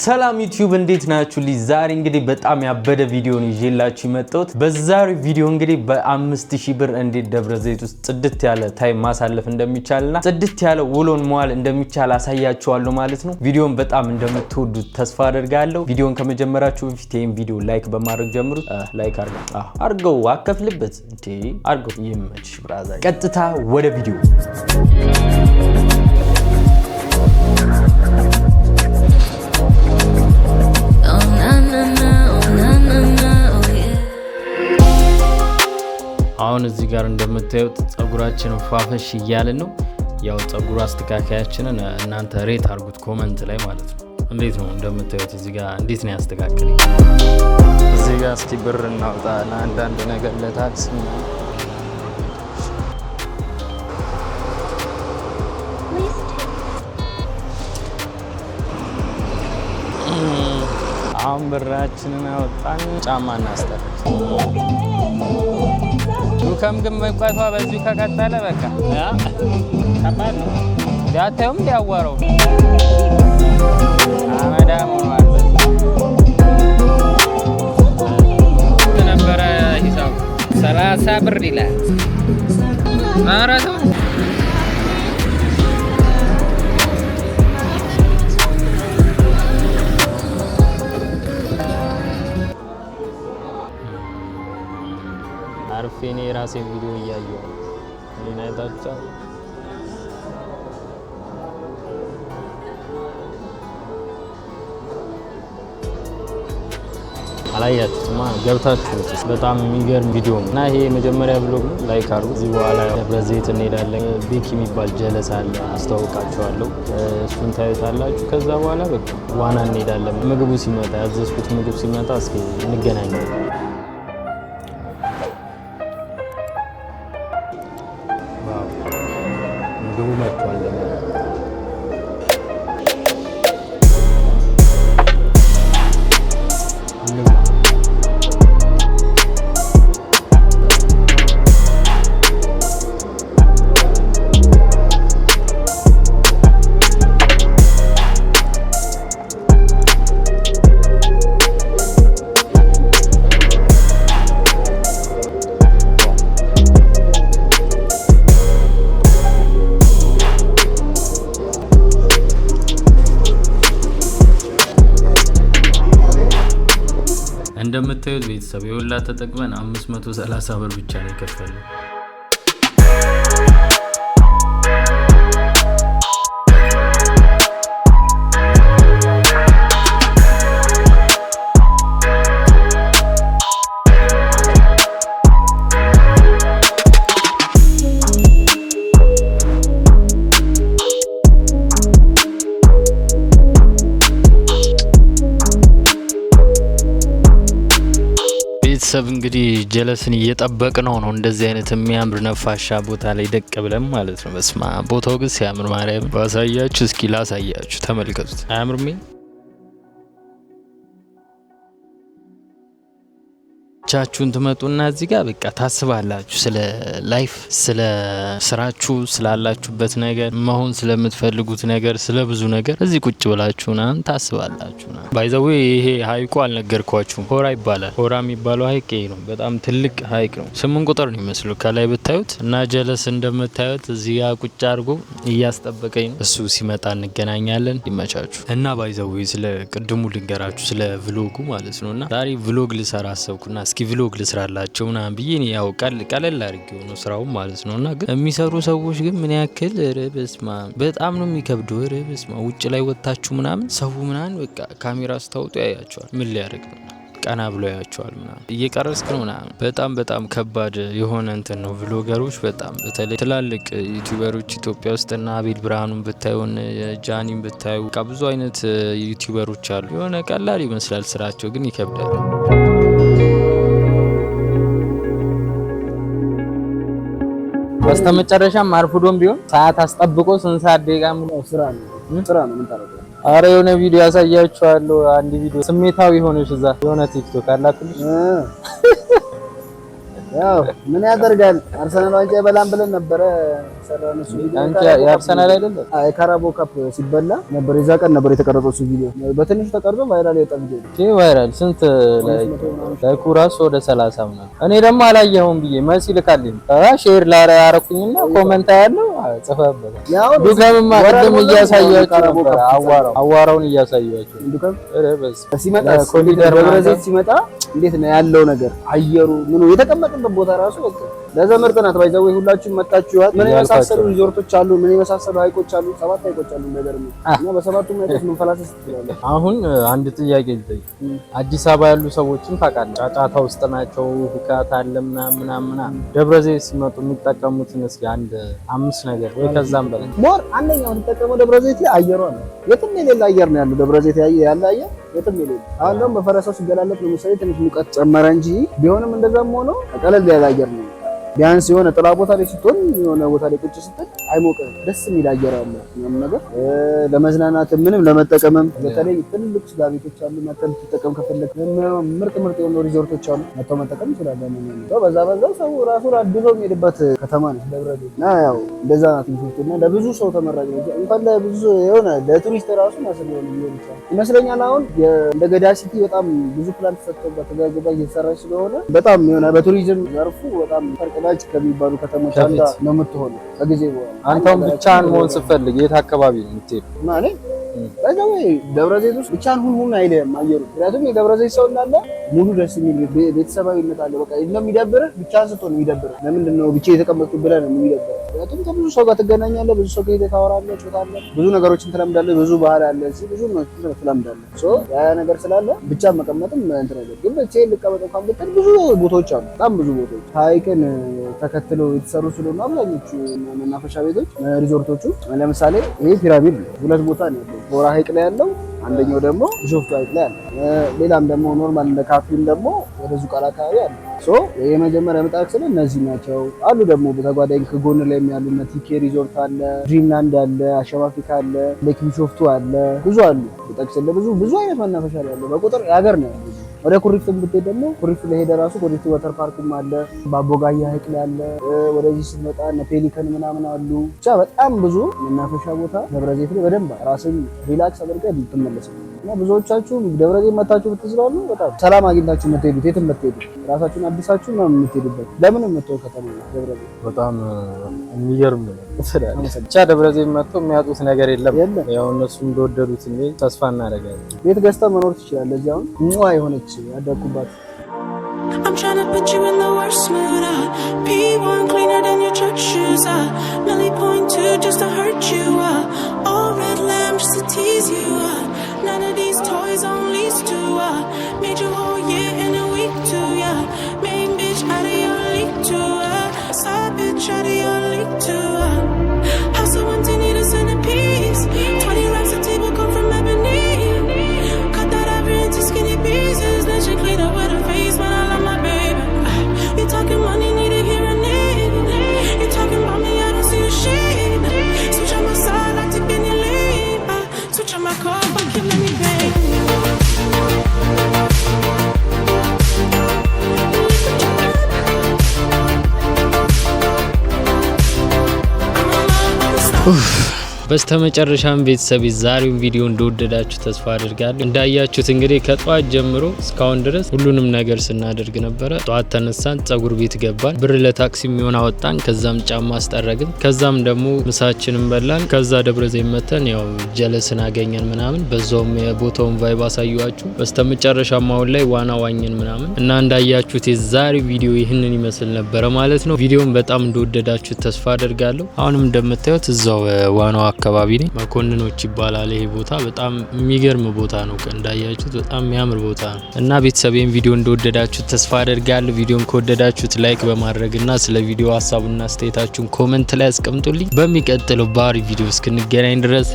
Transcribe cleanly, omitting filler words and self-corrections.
ሰላም ዩቲዩብ፣ እንዴት ናችሁ? ልጅ ዛሬ እንግዲህ በጣም ያበደ ቪዲዮ ነው ይዤላችሁ የመጣሁት። በዛሬው ቪዲዮ እንግዲህ በ5000 ብር እንዴት ደብረ ዘይት ውስጥ ጽድት ያለ time ማሳለፍ እንደሚቻልና ጽድት ያለ ውሎን መዋል እንደሚቻል አሳያችኋለሁ ማለት ነው። ቪዲዮን በጣም እንደምትወዱት ተስፋ አደርጋለሁ። ቪዲዮን ከመጀመራችሁ በፊት ይህን ቪዲዮ like በማድረግ ጀምሩት። Like አርገው፣ አከፍልበት እንዴ፣ አርገው። ይመችሽ brother። ቀጥታ ወደ ቪዲዮ። Oh na na na, oh na na na, oh yeah. አሁን እዚህ ጋር እንደምታዩት ጸጉራችንን ፏፈሽ እያልን ነው። ያው ጸጉር አስተካካያችንን እናንተ rate አድርጉት comment ላይ ማለት ነው። እንዴት ነው? እንደምታዩት እዚህ ጋር እንዴት ነው ያስተካከለኝ? እዚህ ጋር እስኪ ብር እናውጣ ለአንዳንድ ነገር፣ ለታክሲ ምናምን። Please take አሁን ብራችንን አወጣን፣ ጫማ እናስጠርግ። ዱከም ግን መቋቷ በዚሁ ከቀጠለ በቃ ከባድ ነው። አታዩም? እንዲያዋረው አመዳም ሆኗል። ነበረ ሂሳቡ 30 ብር ይላል። ኧረ ተው። አርፌ እኔ የራሴን ቪዲዮ እያየሁ ነው። እኔን አይታችኋል? አላያችሁትማ? ገብታችሁ በጣም የሚገርም ቪዲዮ ነው እና ይሄ የመጀመሪያ vlog ነው። Like አድርጉ። እዚህ በኋላ ደብረ ዘይት እንሄዳለን። ቤክ የሚባል ጀለስ አለ፣ አስተዋውቃችኋለሁ። እሱን ታዩታላችሁ። ከዛ በኋላ በቃ ዋና እንሄዳለን። ምግቡ ሲመጣ፣ ያዘዝኩት ምግብ ሲመጣ እስኪ እንገናኛለን። Wow፣ ምግቡ መጥቷል። እንብላ። እንደምታዩት ቤተሰብ የወላ ተጠቅመን 530 ብር ብቻ ነው የከፈልነው። ቤተሰብ፣ እንግዲህ ጀለስን እየጠበቅ ነው። እንደዚህ አይነት የሚያምር ነፋሻ ቦታ ላይ ደቅ ብለን ማለት ነው። በስማ፣ ቦታው ግን ሲያምር ማርያም ባሳያችሁ። እስኪ ላሳያችሁ፣ ተመልከቱት። አያምርም? ብቻችሁን ትመጡና እዚህ ጋር በቃ ታስባላችሁ ስለ life፣ ስለ ስራችሁ፣ ስላላችሁበት ነገር፣ መሆን ስለምትፈልጉት ነገር፣ ስለ ብዙ ነገር እዚህ ቁጭ ብላችሁ ምናምን ታስባላችሁ። By the way ይሄ ሀይቁ አልነገርኳችሁም፣ ሆራ ይባላል። ሆራ የሚባለው ሀይቅ ይሄ ነው። በጣም ትልቅ ሀይቅ ነው። 8 ቁጥር ነው የሚመስለው ከላይ ብታዩት። እና ጀለስ እንደምታዩት እዚህ ጋር ቁጭ አድርጎ እያስጠበቀኝ ነው። እሱ ሲመጣ እንገናኛለን። ይመቻችሁ። እና by the way ስለ ቅድሙ ልንገራችሁ፣ ስለ vlog ኡ ማለት ነው። እና ዛሬ vlog ልሰራ አሰብኩና እስኪ vlog ልስራላቸው ምናምን ብዬ እኔ ያው ቀለል አድርጌው ነው ስራው ማለት ነው። እና ግን የሚሰሩ ሰዎች ግን ምን ያክል፣ ኧረ በስመ አብ፣ በጣም ነው የሚከብደው። ኧረ በስመ አብ፣ ውጭ ላይ ወጥታችሁ ምናምን ሰው ምናምን በቃ ካሜራ ስታወጡ ያያቸዋል። ምን ሊያደርግ ነው? ቀና ብሎ ያያቸዋል ምናምን፣ እየቀረጽክ ነው ምናምን። በጣም በጣም ከባድ የሆነ እንትን ነው። Vlogger ኦች በጣም በተለይ ትላልቅ YouTuber ኦች ኢትዮጵያ ውስጥ እና አቤል ብርሃኑን ብታዩ፣ ጃኒን ብታዩ፣ በቃ ብዙ አይነት YouTuber ኦች አሉ። የሆነ ቀላል ይመስላል ስራቸው ግን ይከብዳል። በስተመጨረሻም አርፍዶም ቢሆን ሰዓት አስጠብቆ ስንት ሰዓት ደቂቃ ሙሉ ስራ ነው፣ ስራ ነው። ምን ታደርገዋለህ? አረ የሆነ ቪዲዮ ያሳያችኋለሁ። አንድ ቪዲዮ ስሜታዊ ሆነሽ እዛ የሆነ ቲክቶክ አላክልሽ። ያው ምን ያደርጋል፣ አርሰናል ዋንጫ ይበላን ብለን ነበረ ሰራነው እሱ ቪዲዮ። አንተ የአርሰናል አይደለም? አይ፣ የካራቦ ካፕ ሲበላ ነበር፣ የዛ ቀን ነበር የተቀረጸው እሱ ቪዲዮ። በትንሹ ተቀርጾ viral የወጣ ቪዲዮ ነው። Okay፣ viral ስንት like ኡ ራሱ ወደ 30 ምናምን። እኔ ደግሞ አላየኸውም ብዬ መሲ ልካልኝ ከዛ share ላረኩኝና comment ያለው ጽፈህበታል። ያው ዱከምማ ቅድም እያሳያችሁ ካራቦ ነበር። ካፕ አዋራው አዋራውን እያሳያችሁ ዱከም ኧረ በስመ ሲመጣ ኮሪደር ደብረ ዘይት ሲመጣ እንዴት ነው ያለው ነገር? አየሩ ምኑ የተቀመጥበት ቦታ ራሱ በቃ ለዘመድ ጥናት by the way ሁላችሁም መጣችኋል። ምን የመሳሰሉ ሪዞርቶች አሉ፣ ምን የመሳሰሉ ሀይቆች አሉ። ሰባት ሀይቆች አሉ ነገር ነው እና በሰባቱም ሀይቆች መንፈላሰስ ትችላለህ። አሁን አንድ ጥያቄ ልጠይቅ። አዲስ አበባ ያሉ ሰዎችን ታውቃለህ? ጫጫታ ውስጥ ናቸው፣ ሁካታ አለ ምናምን ምናምን ምናምን። ደብረ ዘይት ሲመጡ የሚጠቀሙትን እስኪ አንድ አምስት ነገር ወይ ከዛም በላይ። More አንደኛው የምትጠቀመው ደብረ ዘይት ላይ አየሯ ነው። የትም የሌለ አየር ነው ያለው ደብረ ዘይት ያለ አየር የትም የሌለ። አሁን ደግሞ በፈረሳው ሲገላለጥ ነው መሰለኝ ትንሽ ሙቀት ጨመረ እንጂ ቢሆንም እንደዛም ሆኖ ቀለል ያለ አየር ነው። ቢያንስ የሆነ ጥላ ቦታ ላይ ስትሆን፣ የሆነ ቦታ ላይ ቁጭ ስትል አይሞቅም። ደስ የሚል አየር አለ ምናምን ነገር ለመዝናናት ምንም ለመጠቀምም። በተለይ ትልልቅ ስጋ ቤቶች አሉ፣ መተህ ልትጠቀም ከፈለክ ምርጥ ምርጥ የሆኑ ሪዞርቶች አሉ፣ መተው መጠቀም ይችላል። በዛ በዛ ሰው ራሱን አድሶ የሚሄድበት ከተማ ነች ደብረ ዘይት እና ያው እንደዛ ናት ቢሾፍቱ እና ለብዙ ሰው ተመራጭ ነው። እንኳን ለብዙ የሆነ ለቱሪስት ራሱ መስህብ የሆነ ሊሆን ይችላል ይመስለኛል። አሁን እንደ ገዳ city በጣም ብዙ ፕላን ተሰጥቶበት ተዘጋጅታ እየተሰራች ስለሆነ በጣም የሆነ በቱሪዝም ዘርፉ በጣም ፈርቀዳጅ ከሚባሉ ከተሞች አንዷ ነው የምትሆነው ከጊዜ በኋላ። አንተም ብቻህን መሆን ስትፈልግ የት አካባቢ ነው የምትሄደው? ማለት by the way ደብረ ዘይት ውስጥ ብቻህን ሁን ሁን አይልህም አየሩ። ምክንያቱም የደብረ ዘይት ሰው እንዳለ ሙሉ ደስ የሚል ቤተሰባዊነት አለ። በቃ እንደው የሚደብርህ ብቻህን ስትሆን የሚደብርህ ለምንድን ነው ብቻ የተቀመጥኩት ብለህ ነው የሚደብርህ። ምክንያቱም ከብዙ ሰው ጋር ትገናኛለህ፣ ብዙ ሰው ጋር ሄደህ ታወራለህ፣ ትጮታለህ፣ ብዙ ነገሮችን ትለምዳለህ። ብዙ ባህል አለ እዚህ፣ ብዙ ትለምዳለህ። So ያ ያ ነገር ስላለ ብቻ መቀመጥም እንትን ነገር ግን ብቻዬን ልቀመጥ እንኳን ብትል ብዙ ቦታዎች አሉ፣ በጣም ብዙ ቦታዎች ሀይቅን ተከትለው የተሰሩ ስለሆኑ አብዛኞቹ መናፈሻ ቤቶች፣ ሪዞርቶቹ። ለምሳሌ ይሄ ፒራሚድ ነው። ሁለት ቦታ ነው ያለው። ሆራ ሀይቅ ላይ ያለው፣ አንደኛው ደግሞ ቢሾፍቱ ሀይቅ ላይ አለ። ሌላም ደግሞ normal እንደ ካፌም ደግሞ ወደ ዙቃላ አካባቢ አለ። So የመጀመሪያ ምጣቅ ስለ እነዚህ ናቸው አሉ። ደግሞ በተጓዳኝ ከጎን ላይ ያሉ እነ ቲኬ ሪዞርት አለ፣ ድሪምላንድ አለ፣ አሸም አፍሪካ አለ፣ ሌክ ቢሾፍቱ አለ፣ ብዙ አሉ። ብጠቅስልህ ብዙ ብዙ አይነት መናፈሻ ላይ ያለው በቁጥር የሀገር ነው ያለው። ወደ ኩሪፍቱ ብትሄድ ደግሞ ኩሪፍቱ ላይ ሄደህ ራሱ ኩሪፍቱ water park ም አለ፣ በአቦጋያ ሀይቅ ላይ አለ። ወደዚህ ስትመጣ እነ ፔሊከን ምናምን አሉ። ብቻ በጣም ብዙ መናፈሻ ቦታ ደብረ ዘይት ላይ በደንብ ራስን relax አድርገህ ልትመለስ ነው። እና ብዙዎቻችሁ ደብረ ዘይት መታችሁ ብትዝናኑ በጣም ሰላም አግኝታችሁ የምትሄዱት፣ የትም የምትሄዱ ራሳችሁን አዲሳችሁ ምናምን የምትሄዱበት ለምን የምትሆን ከተማ ነው ደብረ ዘይት። በጣም የሚገርም ነው። ብቻ ደብረ ዘይት መጥቶ የሚያጡት ነገር የለም። የለም። ያው እነሱ እንደወደዱት እንጂ ተስፋ እናደርጋለን። ቤት ገዝተህ መኖር ትችላለህ። እዚህ አሁን ሟ የሆነች ያደግኩባት I'm tryna put you in the worst mood. P1 cleaner than your church shoes. Millie point two just to hurt you. All red lamb just to tease you. None of these toys on lease too. Made your whole year in a week too. Yeah, main bitch out of your league too. Side bitch out of your league too. House so empty, need a centerpiece. 20 racks a table come from ebony. Cut that ivory into skinny pieces. Then she clean up with her face, but I love my baby. You talking money, need a hearing aid. You talking about me, I don't see a shade. Switch on my side, I take any lane. Switch on my car, fuck you, let me bang. በስተመጨረሻም ቤተሰብ የዛሬውን ቪዲዮ እንደወደዳችሁ ተስፋ አድርጋለሁ። እንዳያችሁት እንግዲህ ከጠዋት ጀምሮ እስካሁን ድረስ ሁሉንም ነገር ስናደርግ ነበረ። ጠዋት ተነሳን፣ ጸጉር ቤት ገባን፣ ብር ለታክሲ የሚሆን አወጣን፣ ከዛም ጫማ አስጠረግን፣ ከዛም ደግሞ ምሳችንን በላን። ከዛ ደብረ ዘይት መተን ያው ጀለስን አገኘን ምናምን፣ በዛውም የቦታውን vibe አሳየኋችሁ። በስተመጨረሻም አሁን ላይ ዋና ዋኘን ምናምን እና እንዳያችሁት የዛሬው ቪዲዮ ይህንን ይመስል ነበረ ማለት ነው። ቪዲዮን በጣም እንደወደዳችሁት ተስፋ አደርጋለሁ። አሁንም እንደምታዩት እዛው ዋናው አካባቢ ነኝ። መኮንኖች ይባላል ይሄ ቦታ። በጣም የሚገርም ቦታ ነው። እንዳያችሁት በጣም የሚያምር ቦታ ነው እና ቤተሰብ ይህን ቪዲዮ እንደወደዳችሁት ተስፋ አደርጋለሁ። ቪዲዮን ከወደዳችሁት like በማድረግ እና ስለ ቪዲዮ ሀሳቡና አስተያየታችሁን comment ላይ አስቀምጡልኝ። በሚቀጥለው ባሪ ቪዲዮ እስክንገናኝ ድረስ